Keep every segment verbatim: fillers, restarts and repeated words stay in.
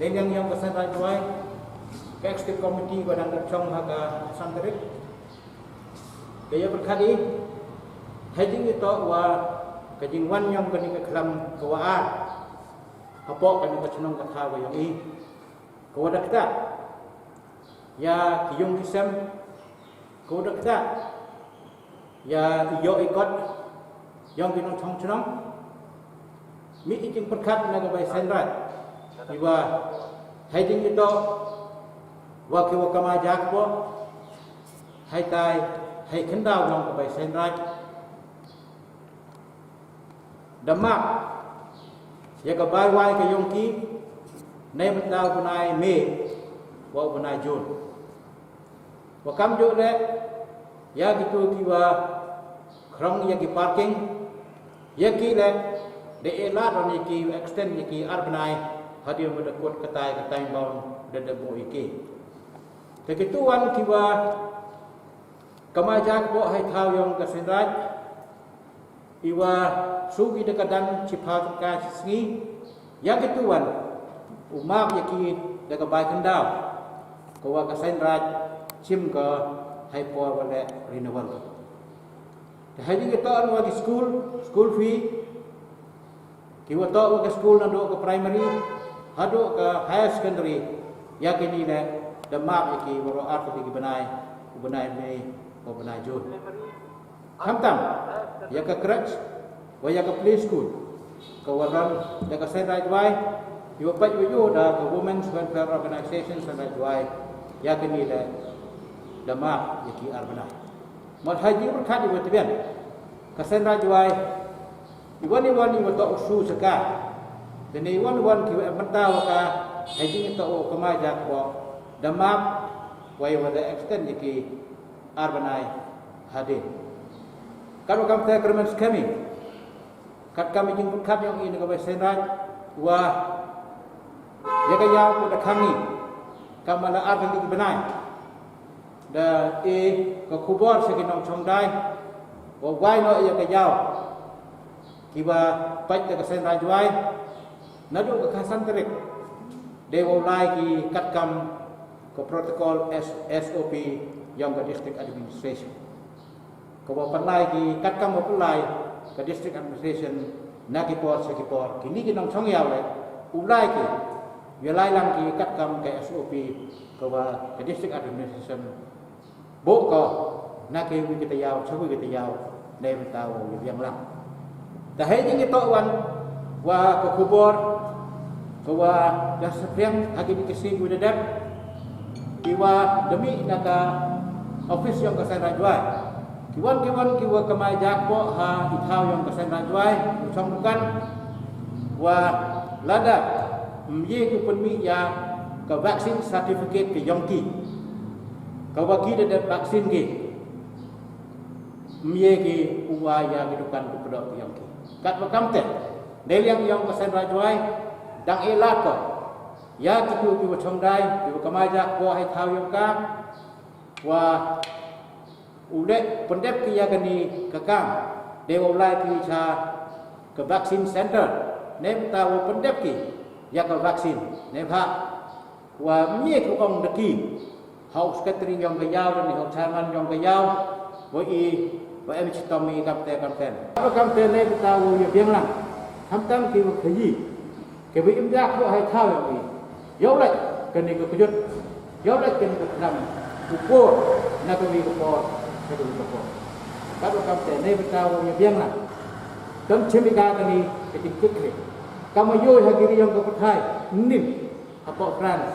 Neiliang yong ka Seiñ Raij Jowai, ka Executive Committee wa dang da chong ha ka san tarik, ka ya pyrkhat i, hei jingyatoh wa ka jingwan yong kani ka khlam ka wa ar hapoh kani ka chnong ka thaw ka yong i, ka wa da ktah ya ki yung ki sem, ka wa da ktah ya i yoh i kot yong ki nongchong chnong. Mih i jingpyrkhat na ka bai Seiñ Raij i wa hei jingyatoh wa ki wa kamai jakpoh, hei tai, hei khyndaw yong ka bai Seiñ Raij, da map ya ka bai wai ka yong ki neibynta u bnai May wa u bnai June. Wa kamjooh leh ya kitu ki wa khrong ya ki parking, ya ki leh da e lad ron ya ki, extend ya ki ar bnai, hadien wa da kut katai ka time bound da da buh ya ki. Te kitu wan ki wa kamai jakpoh hei thaw yong ka Seiñ Raij, i wa su ki da ka dang chiphaw tyngka chi sngi, ya kitu wan u map ya ki da ka bai khyndaw ka wa ka Seiñ Raij chim ka hei por wa leh renewal. Te hei jingyatoh wa ki school, school fee, ki wa toh wa ka school nadooh ka primary hadooh ka higher secondary, ya kini leh da map ya ki waroh ar tylli ki bnai, u bnai May wa u bnai June. Khamtam ya ka crèche wa ya ka play school, ka wa ron da ka Seiñ Raij Jowai, i wa pait wa yoh da ka Women's Welfare Organization Seiñ Raij Jowai, ya kini leh da map ya ki ar bnai. Mut hei jingpyrkhat i wa tbian, ka Seiñ Raij Jowai, i wan i wan i wa toh u su sa ka, te ne i wan i wan ki wa em bynta wa ka, hei jingyatoh wa kamai jakpoh da map, wa i wa da extend ya ki ar bnai hadien. Kat wa kam te kyrmen skhem i, kat kam i jingpyrkhat yong i na ka bai Seiñ Raij, wa ya ka yaw ko da khang i, kam wa la ar tylli ki bnai, da e ka khubor sa ki nongchong dai wa wai noh ya ka yaw ki wa pait da ka Seiñ Raij Jowai, nadooh ka khatsan tarik dei wow lai ki katkam ka protocol, S-, S O P yong ka District Administration. Ka wa pynlai ki katkam wa pynlai ka District Administration na ki por sa ki por, kini ki nongchong yaw leh u lai ki, ya lai lang ki katkam ka S O P ka wa ka District Administration buh ko na ki wi ki tayaw, cha wi ki tayaw, neibynta wow ya biang lang. Te hei jingyatoh wan wa ka khubor ka wa da sapriang ha kini ki sngi wa da dep, ki wa da mih na ka office yong ka Seiñ Raij Jowai, ki wan ki wan ki wa kamai jakpoh ha i thaw yong ka Seiñ Raij Jowai, u chong dukan, wa lada ym ye ki pynmih ya ka vaccine certificate ka yong ki, ka wa ki da dep vaccine ki, ym ye ki u wai ya ki dukan u pdoh ki yong ki. Kat wa kam te, neiliang yong ka Seiñ Raij Jowai dang e lad ko ya kitu ki wa chong dai, ki wa kamai jakpoh hei thaw yong ka, wa u leh pyndep ki ya kani ka kam, dei wow lai ki cha ka vaccine center, neibynta wow pyndep ki ya ka vaccine, neibhah wa ym ye ki ong da ki ha u secretary yong ka yaw, da ni ha u chairman yong ka yaw, wa i, wa em chitom i kam te kam te. Wa kam te neibynta wow ya biang lang, khamtam ki wa khayi, ki wa im dak wa hei thaw yong i, yow leh kani ka kjut, yow leh kani ka khlam, u por na ka wi ka por, ka wi ka por. Kat wa kam te neibynta wow ya biang lang, kam chim i ka kani ka jingkit khlieh, kam wa yoh ha ki ri yong ka pyrthai, nim hapoh France,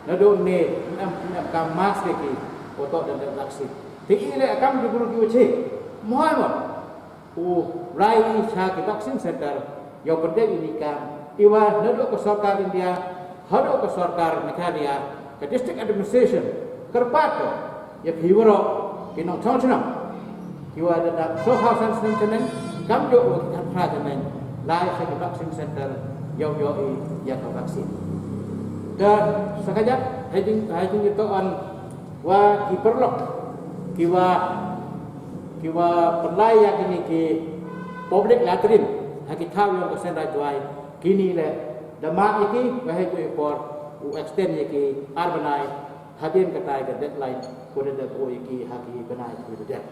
nadooh ne ym em, ym em kam mask ya ki wa toh da dep vaccine. Te i leh kam ki bru ki wa che, mohai mo u lai i cha ki vaccine center, yow pyndep i ni kam, i wa nadooh ka sorkar India hadooh ka sorkar Meghalaya, ka District Administration, kyrpad ko ya phi waroh ki nongchong chnong, ki wa da dap soo phaw san snem chaneng, kamjooh wa ki khatphra chaneng, lai cha ki vaccine center, yow yoh i ya ka vaccine. Te sa kajat, hei jing, hei jingyatoh wan wa ki paralok ki wa, ki wa pynlai ya kini ki public latrine ha ki thaw yong ka Seiñ Raij Jowai, kini leh da map ya ki wa hei tu i por u extend ya ki ar bnai, hadien katai ka deadline, ko da da ko ya ki ha ki bnai ki da dep.